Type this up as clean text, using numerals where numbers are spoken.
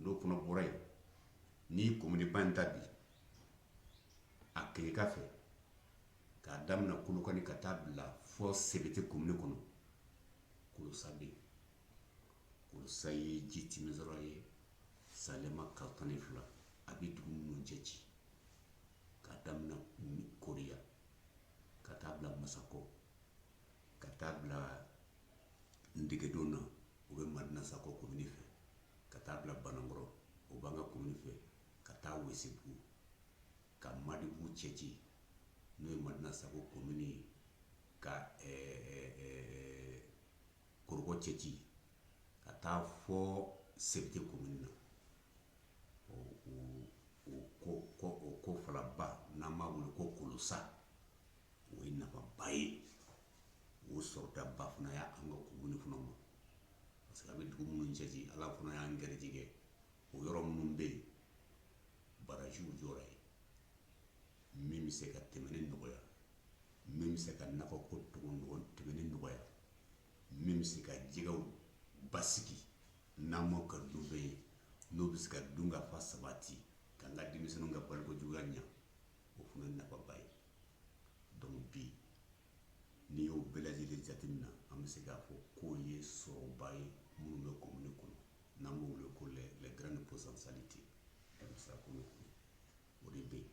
N'o fana bɔra yen, n'i kominiba in ta bi, a kɛɲɛka fɛ, k'a daminɛ Kolokani ka taa bila fɔ Sebete komini kɔnɔ, Kolosa bɛ yen. Kolosa ye ji tɛmɛsira ye sanlɛma kalo 12. A bɛ dugu minnu cɛ ci, k'a daminɛ Koriya ka taa bila Masakɔ, ka taa bila Ndegedon na, o bɛ Madina Sakɔ komini fɛ, ka taa bila Banankɔrɔ, o b'an ka komini fɛ, ka taa Wesibugu, ka Madibugu cɛci, n'o ye Madina Sakɔ komini ye, ka Korokɔ cɛci, ka taa fɔ Sebete komini na. O ko falaba n'an b'a wele ko Kolosa, o ye nafaba ye. O sɔrɔdaba fana y'an ka komini fana ma, parce que a bɛ dugu minnu cɛci, Ala fana y'an garijɛgɛ, o yɔrɔ minnu bɛ yen, barajiw jɔra yen, min bɛ se ka tɛmɛni nɔgɔya, min bɛ se ka nakɔko tɛmɛni nɔgɔya, min bɛ se ka jɛgɛw basigi n'an m'o ka dunfɛn ye, n'o bɛ se ka dunkafa sabati, k'an ka denmisɛnninw ka balokojuguya ɲɛ, o fana ye nafaba ye. Donc bi, n'i y'o bɛɛ lajɛlen jateminɛ, an bɛ se k'a fɔ k'o ye sɔrɔba ye minnu bɛ komini kɔnɔ, n'an b'o wele ko les grandes potentialités. Sira komini kɔnɔ, o de bɛ yen.